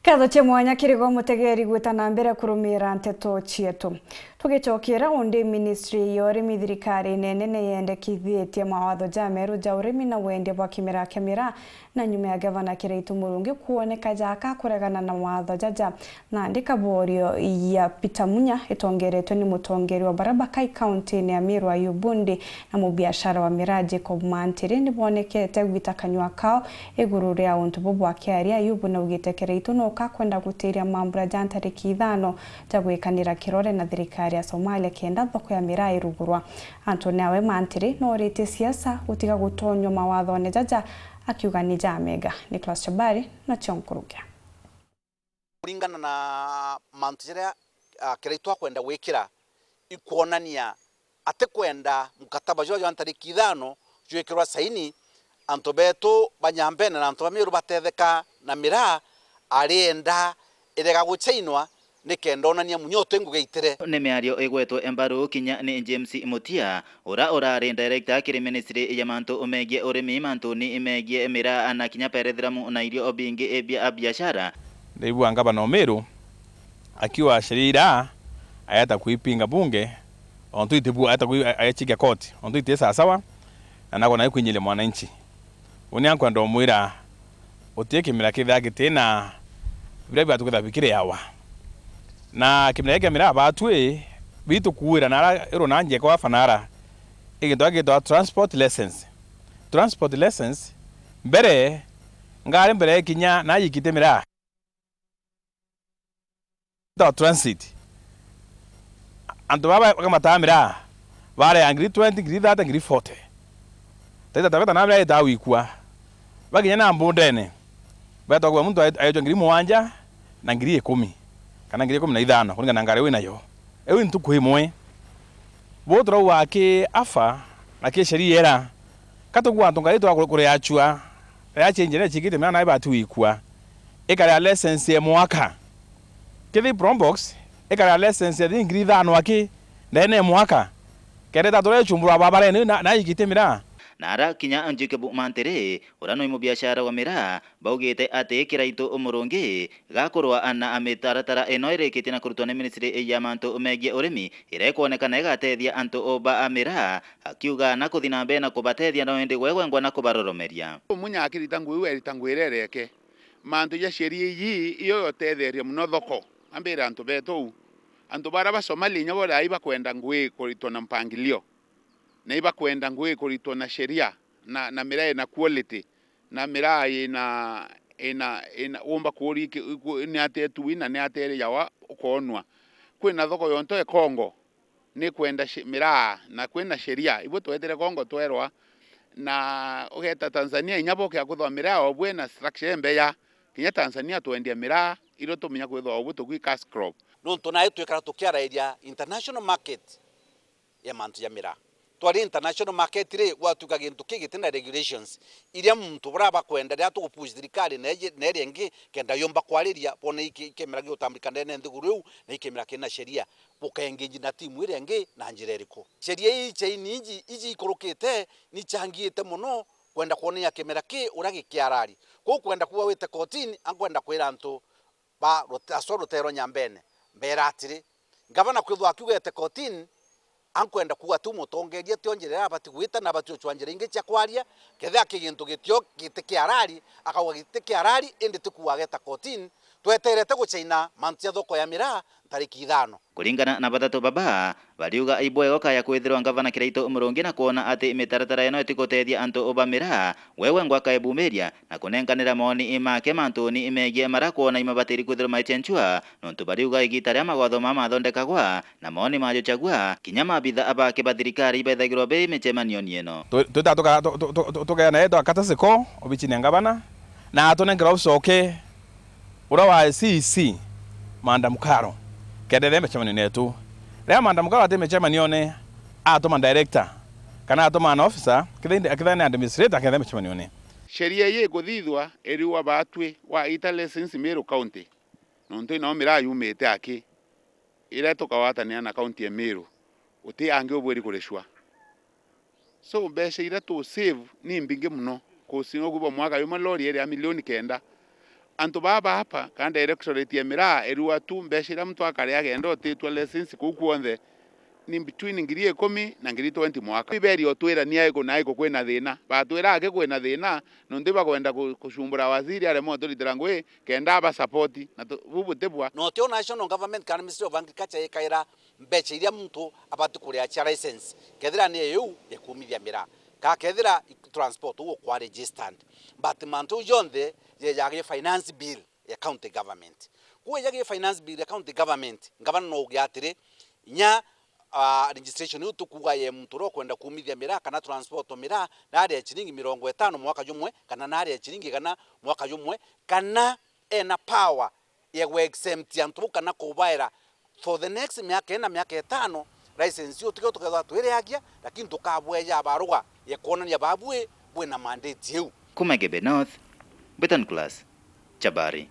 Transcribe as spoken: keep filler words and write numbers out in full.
Nkatho cia mwanya kiri gwe mutegeri gwita na mbere kurumira nteto cietu. Tugicokera undi, ministry ya urimi thirikari nene niyendekithitie mawatho jameru ja urimi na wendia bwa kimera kia miraa, na nyuma ya gavana Kiraitu Murungi kuoneka jaka kuregana na mawatho jaja, nandi kaborio ya Peter Munya itongeretwe ni mutongeria wa baria bakai kaunti-ini ya Meru Ayubu Ndi na mubiashara wa miraa Jacob Mantiri nibonekete gwita kanyua kao iguru ria untu bubu. Akiaria, Ayubu naugite Kiraitu noka kwenda gutiria mambura ja ntariki ithano ja gwikanira kirore na thirikari ya Somalia kenda thoko ya miraa irugurwa. Antu nawe Mantiri nooritie siasa gutiga gutonywa mawathone jaja, akiuga ni ja mega. Nicholas Chabari nacio nkurukia. Kuringana na mantu jaria, ah, Kiraitu akwenda gwikira, ikwonania atikwenda mkataba jwa, jwa ntariki ithano jwikirwa saini, antu betu ba Nyambene na antu ba Meru batetheka na miraa, arienda irega guchainwa nikenda onania Munya uti ngugi itire. Ni miario igwetwe mbaru kinya ni James Mutia, ura urari director kiri ministry ya mantu megie urimi, mantuni megie miraa na kinya perethiramu na irio bingi bia biashara. Ndaigua ngavana o Meru akiuga sheria iria ayeta kuipinga bunge, ontu itibu ayeta kui-, aechikia koti, ontu iti sawasawa, na nagwa nayo kwinyiria mwananchi. Uni ankwenda umwira, uti kimera kithea kitina biria biatu kithea bikiriawa. Na kimera kia miraa batwi, bitukuira nara irunanjia kwa fanara, igintu gigitwa transport license. Transport license, mbere, ngari mbere ikinya na yikite miraa. Ta transit. Antu baba bakamataa miraa, bareaa ngiri twenty, ngiri thirty, ngiri forty. Taita taweta na miraa itaawikua. Bakinya na mbundene, betwa kwa muntu ae-, aejwa ngiri mugwanja na ngiri ikumi, kana ngiri ikumi na ithano, kuringana na ngari winayo. Iu ntuku imwe. Bu turauga ki afa na ki sheria ira, ka tugua antu ngari twa kuri-, kuriachua, riria chinjire chikite miraa na ibati wikua, ikaria license ya mwaka. Kithi Probox ikaria license ya ngiri ithano aki ndene ya mwaka. Kenda itatura ichumbura babarene na, na ikite miraa. Na ara kinya Jacob Mantiri, uria nwi mubiashara wa miraa, baugite ati Kiraitu Murungi gakurwa na mitaratara ino irikitie na kurutwa ni ministry ya mantu megie urimi, iria ikwonekana igatethia antu ba miraa, akiuga na kuthi na mbere na kubatethia no indi gwegwengwa na kubaroromeria. Munya akirita ngui iu erita ngui iria ireke. Mantu ja sheria iji iyo yotetheria muno thoko. Ambire antu betu uu. Antu bara ba Somalia inya boria ibakwenda ngui kuritwa na mpangilio. Na ibakwenda ngui kuritwa na sheria na, na miraa ina quality. Na miraa ina, ina, ina, umba kuuri ki-, ku-, ni atia itui na ni atia iri yawa ukoonua. Kwina thoko yonto e Congo, ni kwenda shi-, miraa, na kwina sheria. Ibu twetere Congo twerwa, na ugeta Tanzania, inya boke akwithwa miraa o bwe na structure embeya. Kinya Tanzania twendia miraa, irio tumenya kwithwa o bu tugwi cash crop. Nontu nae twikara tukiarairia international market ya mantu ja miraa. Twari international market ri, gwatuika gintu ki giti na regulations iria muntu buria bakwenda, riria tugupush thirikari na iji-, na iria ingi, kenda yumba kwariria, bone iki, ikimera giutambulika ndene nthiguru iu, na ikimera kina sheria, bukaengage na timu iria ingi na njira iriku? Sheria ii chaini iji, iji ikurukite, nichangiite mono kwenda kwonania kimera ki uria gikiarari. Kwou kwenda kuuga wite kotini, ankwenda kwira antu ba rute-, aswa ruteere rwa Nyambene, mbeera atiri, ngavana kwithwa akiugete kotini, ankwenda kuuga tu mutongeria tio njira iria abati gwita na abati gucwa njira ingi cia kwaria, kethira ki gintu gitio giti kiarari, akauga giti kiarari, indi ti kuuga ageta kotini, tweterete guchaina mantu ja thoko ya miraa ntariki ithano. Kuringana na bathatu baba, bariuga ibwega ukaya kwithirwa ngavana Kiraitu Murungi na kwona ati mitaratara ino itiguteethia antu ba miraa, wewe ngwaka ebumiria na kunenkanira moni make mantuni megie mara kwona imabatiri kwithirwa maichenchua, nontu bariuga igita ria magwatho mama mathondekagwa na moni majuchagua, kinya mabitha abake ba thirikari ibethagirwa be micemanioni ino. Tu-, twita tuka-, tu-, tu-, tu-, tu-, tukeana yetu akata siko obichini ya ngavana, na atunengera ucoke uria wa C E C, Madam Karo, kenda ethe micemanione yetu. Riria Madam Karo ati micemanione, atuma director, kana atuma an officer, kethira indi, kethira ni administrator, akethe micemanione. Sheria ii ikuthithwa iriuga batwi wa ita license Meru County, nontu inao miraa yumite aki, iria tukagwatanira na county ya Meru, uti angi ubwiri kuricua. So, mbeca iria tu save ni mbingi mono. Kusi no kuuga mwaka jumwe lori iri ya milioni kenda, Antu baa baapa, kana directorate ya miraa, irua tu mbeca iria muntu akaria agenda utitwa license kuu kuonthe, ni between ngiri ikumi na ngiri twenty mwaka. Iberia utwira ni aiku na aiku kwina thina. Batwira aki kwina thina, nontu ibakwenda ku-, kucumbura waziri aremwe uturitira ngui, kenda aba support. Na tu-, bu buti bwa. Na utio National Government kana Ministry of Agriculture ikaira mbeca iria muntu abati kuria cia license, kethira ni iu ya kuumithia miraa, ka kethira i-, transport uu ukwa registered. But mantu jau jonthe jejaga gi finance bill ya county government. Kuu ija gi finance bill ya county government, ngavana no uge atiri, inya, ah, registration iu tukuuga ya muntu uria ukwenda kuumithia miraa kana transport miraa, naria ciringi mirongo itano mwaka jumwe, kana naria ciringi igana mwaka jumwe, kana ena power ya gwe exempt antu bau kana kubaera for the next miaka ina, miaka itano, license iu tikio tukethirwa twiriagia, lakini tukabweja barua ya kwonania babui bwina mandate iu. Kuma Igembe North, Britain Class, Chabari.